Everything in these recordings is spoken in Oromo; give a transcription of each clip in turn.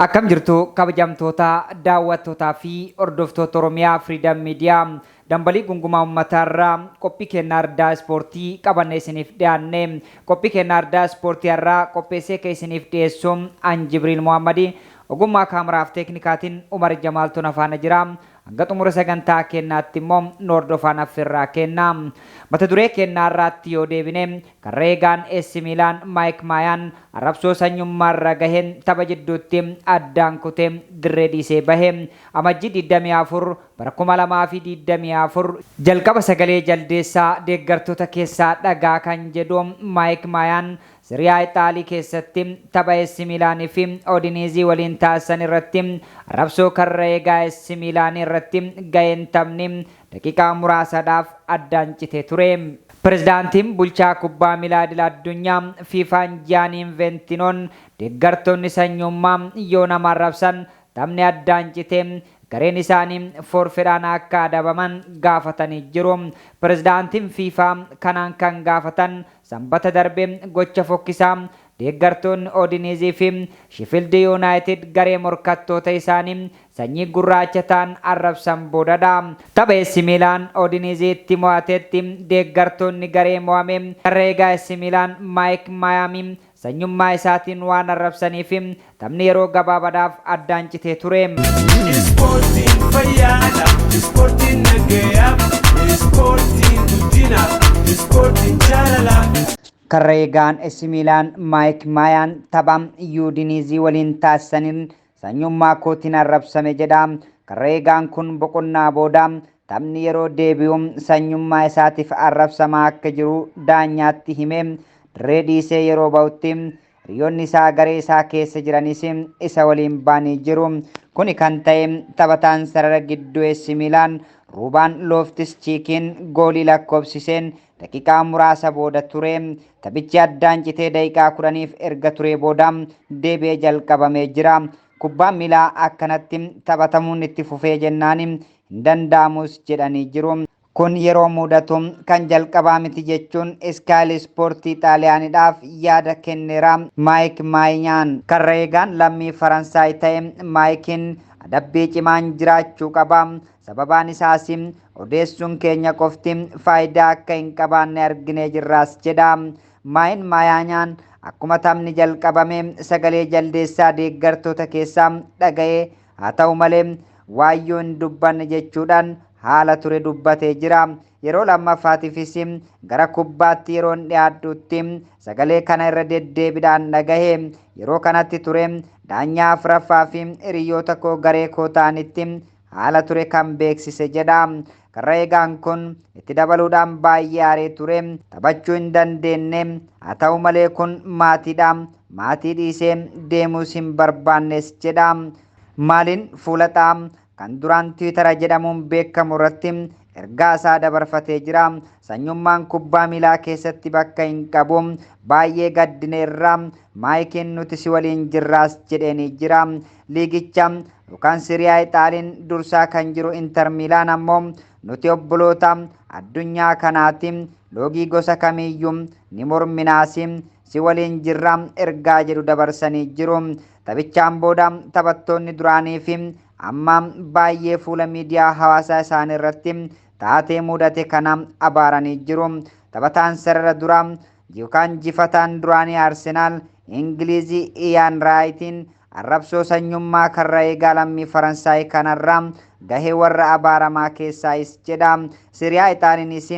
Akkam jirtu kabajamtoota daawwattootaa fi hordoftoota Oromiyaa Freedom Media dambalii gungumaa uummataa irraa qophii kennaa ardaa ispoortii qabannee isiniif dhiyaanne. Qophii kennaa ardaa ispoortii har'aa qopheessee kan isiniif dhiyeessu an Jibriil Muhammadi, ogummaa kaameraaf teeknikaatiin Umar Jamaaltu na faana jira. Hanga xumura sagantaa keennaatti immoo nu hordofaan affeerraa keenna. Mata duree keennaa har'aatti yoo deebine, karra eegaan AC Miilaan Maayik Maayaan arrabsoo sanyummaa irra gaheen tapha jidduutti addaan kutee dirree dhiisee bahe. Amajjii 24 bara 2024 jalqaba sagalee jaldeessaa deeggartoota keessaa dhagaa kan jedhu Maayik Maayaan Siriyaa Ixaalii keessatti tapha AC Miilaan fi Odiniizii waliin taasisan irratti arrabsoo karra eegaa AC Miilaan irratti gaheen taphni daqiiqaa muraasadhaaf addaan citee ture. Pirezidaantiin bulchaa kubbaa miilaa idil addunyaa Fiifaan Jiyaanii Inventinoon deeggartoonni sanyummaa yoo nama arrabsan taphni addaan citee gareen isaanii forfedhaan akka adabaman gaafatanii jiru. Pirezidaantiin Fiifaa kanaan kan gaafatan Sanbata darbe gocha fokkisaa deeggartoonni Odiniizii fi Shifildi Yuunaayitid garee morkattoota isaanii sanyii gurraacha ta'an arrabsan boodadha. Tapha AC Miilaan Odiniiziitti mo'atetti deeggartoonni garee mo'ame karra eegaa AC Miilaan Maayik Maayaamii sanyummaa isaatiin waan arrabsaniif taphni yeroo gabaabadhaaf addaan citee ture. Ispoortiin fayyaadha, ispoortiin nagayaaf, ispoortiin guddinaaf, ispoortiin jaalalaaf. Karra eegaan AC Miilaan Maayik Maayaan tapha Yuudiniizii waliin taasisaniin sanyummaa kootiin arrabsame jedha. Karra eegaan kun boqonnaa booda taphni yeroo deebi'u sanyummaa isaatiif arrabsamaa akka jiru daanyaatti hime. Dirree dhiisee yeroo ba'utti hiriyoonni isaa garee isaa keessa jiranis isa waliin ba'anii jiru. Kuni kan ta'e taphataan sarara gidduu AC Miilaan Ruubaan Looftis Chiikiin goolii lakkoofsiseen daqiiqaa muraasa booda ture. Taphichi addaan citee daqiiqaa 10f erga turee booda deebi'ee jalqabamee jira. Kubbaan miilaa akkanatti taphatamuun itti fufee jennaan hin danda'amus jedhanii jiru. Kun yeroo mudatu kan jalqabaa miti jechuun Iskaayil Ispoortii Xaaliyaanidhaaf yaada kenneera Maayik Maayinyaan. Karra eegaan lammii Faransaay ta'e Maayikiin adabbii cimaan jiraachuu qaba. Sababaan isaas odeessuun keenya qofti faayidaa akka hin qabaanne arginee jirraas jedha. Maayin Maayaanyaan akkuma taphni jalqabame sagalee jaldeessaa deeggartoota keessaa dhaga'ee, haa ta'u malee waayyuu hin dubbanne jechuudhaan haala ture dubbatee jira. Yeroo lammaffaatiifis gara kubbaatti yeroon dhiyaadhutti sagalee kana irra deddeebiidhaan dhagahe. Yeroo kanatti ture daanyaa afraffaa fi hiriyoota koo garee koo ta'anitti haala ture kan beeksise jedha. Karra eegaan kun itti dabaluudhaan baay'ee aaree ture. Taphachuu hin dandeenye. Haa ta'u malee kun maatiidha. Maatii dhiisee deemuus hin barbaannes jedha. Maaliin fuula xaa kan duraan Tiwitara jedhamuun beekamu irratti ergaa isaa dabarfatee jira. Sanyummaan kubbaa miilaa keessatti bakka hin qabu. Baay'ee gaddineerra. Maayikiin nuti si waliin jirraas jedheenii jira. Liigicha yookaan Siriyaa Ixaaliin dursaa kan jiru Inter Miilaan ammoo nuti obboloota addunyaa kanaati. Loogii gosa kamiiyyuu ni morminaasi. Si waliin jirra ergaa jedhu dabarsanii jiru. Taphichaan booda taphattoonni duraanii fi amma baay'ee fuula miidiyaa hawaasaa isaanii irratti taatee mudate kana abaaranii jiru. Taphataan sarara duraa yookaan jifataan duraanii Arsenaal Ingilizii Iyaan Raayitiin arrabsoo sanyummaa karra eegaa lammii Faransaay kanarraa gahee warra abaaramaa keessaayis jedha. Siriyaa Ixaaliinis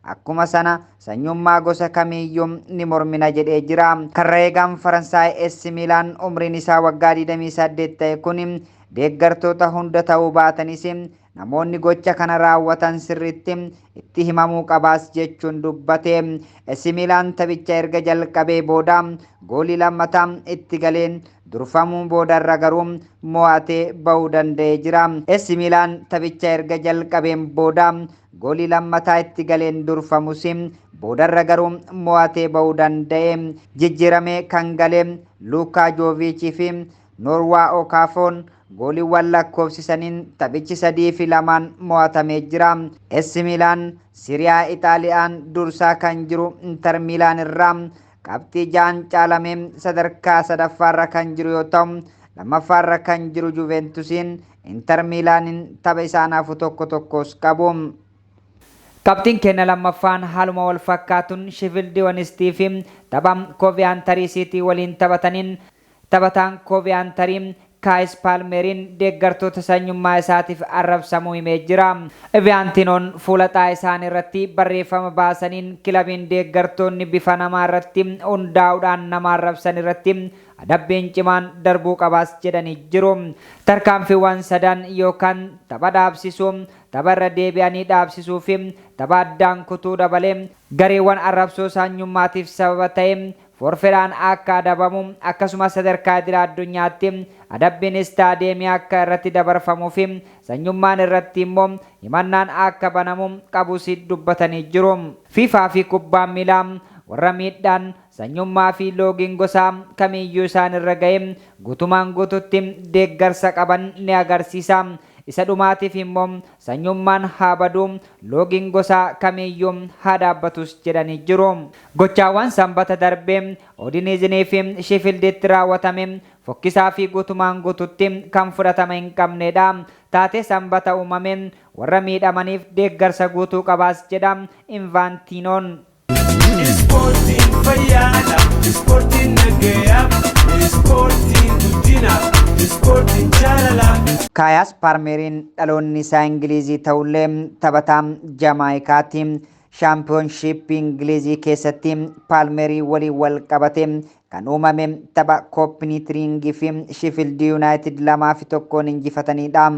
akkuma sana sanyummaa gosa kamiiyyuu ni mormina jedhee jira. Karra eegaan Faransaay AC Miilaan umriin isaa waggaa 28 ta'e kun deeggartoota hunda ta'uu baatanis namoonni gocha kana raawwatan sirriitti itti himamuu qabaas jechuun dubbate. AC Miilaan taphicha erga jalqabee booda goolii lammataa itti galeen durfamuu boodarra garuu mo'atee bahuu danda'ee jira. AC Miilaan taphicha erga jalqabeen booda goolii lammataa itti galeen durfamus boodarra garuu mo'atee bahuu danda'e. Jijjiiramee kan galee Luukaa Jooviichii fi Noorwaa Okaafoon gooliiwwan lakkoofsisaniin taphichi 3-2 mo'atamee jira. AC Miilaan Siriyaa Ixaaliyaan dursaa kan jiru Inter Miilaan irraa qabxii 6 caalamee sadarkaa sadaffaarra kan jiru yoo ta'u, Lammaffaarra kan jiru Juventusiin Inter Miilaaniin tapha isaan hafu tokko tokkos qabu. Qabxiin keenya lammaffaan haaluma wal fakkaatuun Sheffield Wednesday fi tapha Coventry City waliin taphataniin taphataan Coventry Kaayis Paalmeeriin deeggartoota sanyummaa isaatiif arrabsamuu himee jira. Infaantinoon fuula xaa isaanii irratti barreeffama baasaniin kilabiin deeggartoonni bifa namaa irratti hundaa'uudhaan nama arrabsan irratti adabbiin cimaan darbuu qabaas jedhanii jiru. Tarkaanfiiwwan sadan yookaan tapha dhaabsisuu, tapha irra deebi'anii dhaabsisuu fi tapha addaan kutuu dabalee gareewwan arrabsoo sanyummaatiif sababa ta'e forfeedhaan akka adabamu, akkasumas sadarkaa idil addunyaatti adabbiin istaadeemii akka irratti dabarfamuu fi sanyummaan irratti immoo himannaan akka banamu qabus dubbatanii jiru. FIFA fi kubbaan miilaa warra miidhaan sanyummaa fi loogiin gosaa kamiyyuu isaan irra ga'e guutumaan guututti deeggarsa qaban ni agarsiisa. Isa dhumaatiif immoo sanyummaan haa badu, loogiin gosaa kamiyyuu haa dhaabbatus jedhanii jiru. Gochaawwan Sanbata darbee Odiiniizinii fi Sheffielditti raawwatame fokkisaa fi guutumaan guututti kan fudhatama hin qabnedha. Taatee Sanbata uumame warra miidhamaniif deeggarsa guutuu qabaas jedha Infaantinoon. Ispoortiin fayyaadha, ispoortiin nagayaaf, ispoortiin guddinaaf, ispoortiin jaalalaaf. Kaayaas Paarmeeriin dhaloonni isaa Ingilizii ta'ullee taphataa Jamaayikaati. Shaampiyoonshiippii Ingilizii keessatti Paalmerii waliin wal qabate kan uumame tapha Koopinitiriingii fi Shifield Yuunaayitid 2-1 injifatanidha.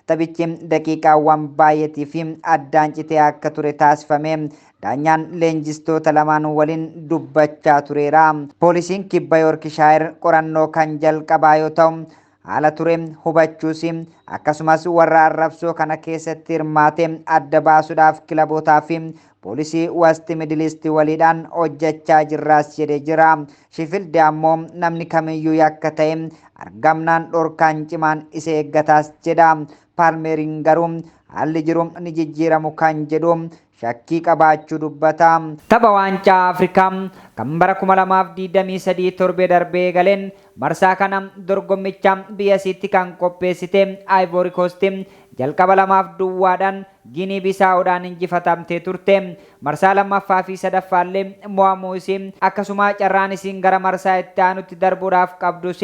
Taphichi daqiiqaawwan baay'eetii fi addaan citee akka ture taasifame. Daanyaan leenjistoota lamaan waliin dubbachaa tureera. Poolisiin kibba Yoorkishaayir qorannoo kan jalqabaa yoo ta'u, haala ture hubachuus akkasumas warra arrabsoo kana keessatti hirmaate adda baasuudhaaf kilabootaa fi poolisii West Midlands waliidhaan hojjechaa jirraas jedhee jira. Sheffield ammoo namni kamiyyuu yakka ta'e argamnaan dhorkaan cimaan isa eeggataas jedha. Paalmeeriin garuu haalli jiru ni jijjiiramu kan jedhu shakkii qabaachuu dubbata. Tapha waancaa Afrikaa kan bara 2023 torbee darbee eegaleen marsaa kana dorgommicha biyya isiitti kan qopheessite Ivory Coast jalqaba 2-0dhaan Giinii Bisaa'uudhaan injifatamtee turte. Marsaa lammaffaa fi sadaffaallee mo'amuu isii, akkasuma carraan isiin gara marsaa itti aanutti darbuudhaaf qabdus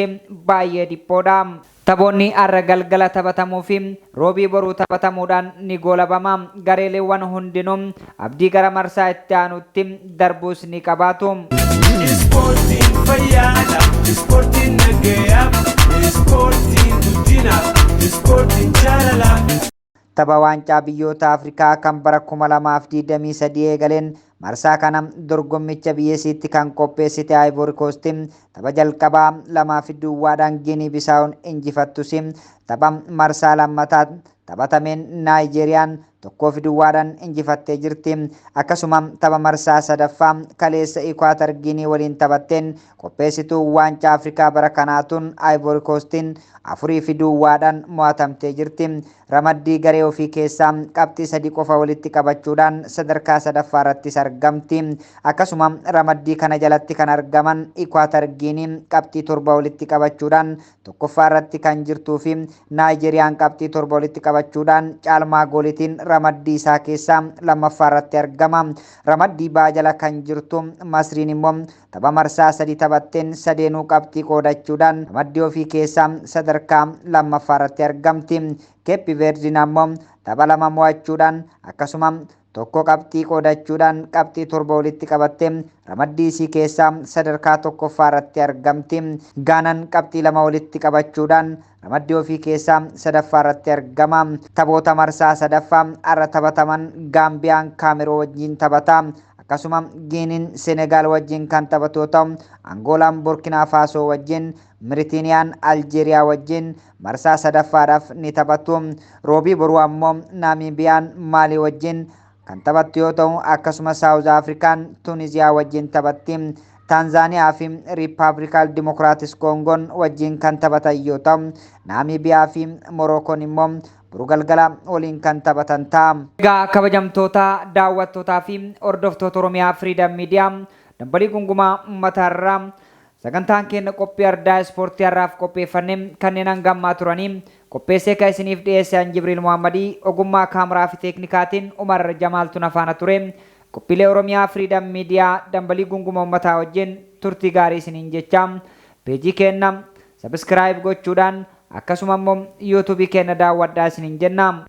baay'ee dhiphoodha. Taphoonni har'a galgala taphatamuu fi roobii boruu taphatamuudhaan ni goolabama. Gareeleewwan hundinuu abdii gara marsaa itti aanutti darbuus ni qabaatu. Ispoortiin fayyaadha, ispoortiin nagayaaf, ispoortiin guddinaaf, ispoortiin jaalalaaf. Tapha waancaa biyyoota Afrikaa kan bara 2023 eegaleen marsaa kana dorgommicha biyya isiitti kan qopheessite Ivory Coast tapha jalqabaa 2-0dhaan Giinii Bisaawun injifattus, tapha marsaa lammataa taphatameen Naayijeeriyaan 1-0dhaan injifattee jirti. Akkasuma tapha marsaa sadaffaa kaleessa Ikwaatar Giinii waliin taphatteen qopheessituu waancaa Afrikaa bara kanaatuun Ivory Coastiin 4-0dhaan mo'atamtee jirti. Ramaddii garee ofii keessaa qabxii 3 qofa walitti qabachuudhaan sadarkaa sadaffaa irrattis argamti. Akkasuma ramaddii kana jalatti kan argaman Ikwaatar Giinii qabxii 7 walitti qabachuudhaan tokkoffaa irratti kan jirtuu fi Naayijeeriyaan qabxii 7 walitti qabachuudhaan caalmaa goolitiin ramaddii isaa keessaa lammaffaa irratti argama. Ramaddii baa jala kan jirtu Masriin immoo tapha marsaa 3 taphatteen sadeenuu qabxii qoodachuudhaan ramaddii ofii keessaa sadarkaa lammaffaa irratti argamti. Keeppi Verdiin ammoo tapha 2 mo'achuudhaan akkasuma 1 qabxii qoodachuudhaan qabxii 7 walitti qabattee ramaddii isii keessaa sadarkaa tokkoffaa irratti argamti. Gaanaan qabxii 2 walitti qabachuudhaan ramaddii ofii keessaa sadaffaa irratti argama. Taphoota marsaa sadaffaa har'a taphataman Gaambiyaan Kaameroo wajjin taphata. Akkasuma Giiniin Senegaal wajjin kan taphatu yoo ta'u, Angoolaan Burkinaa Faasoo wajjin, Miritiniyaan Aljeeriyaa wajjin marsaa sadaffaadhaaf ni taphatu. Roobii boruu ammoo Naamibiyaan Maalii wajjin kan taphattu yoo ta'u, akkasuma Saawuz Afrikaan Tuniziyaa wajjin taphatti. Taanzaaniyaa fi Riippaabilikaal Dimokiraatis Koongoon wajjin kan taphatan yoo ta'u, Naamibiyaa fi Morookoon immoo boruu galgala waliin kan taphatan ta'a. Egaa kabajamtoota daawwattootaa fi hordoftoota Oromiyaa Freedom Media, dambalii gungumaa uummataarraa Sagantaan keenya qophii ardaa ispoortii har'aaf qopheeffanne kanneen hanga ammaa turanii qopheessee kan isiniif dhiyeesse an Jibriil Muhammadii, ogummaa kaameraa fi teeknikaatiin Umar Jamaaltu na faana ture. Qophiilee Oromiyaa Freedom Miidiyaa dambalii gunguma uummataa wajjin turtii gaarii isiniin jecha, peejii keenya subscribe gochuudhaan akkasuma immoo yuutuubii keenya daawwadhaa isiniin jenna.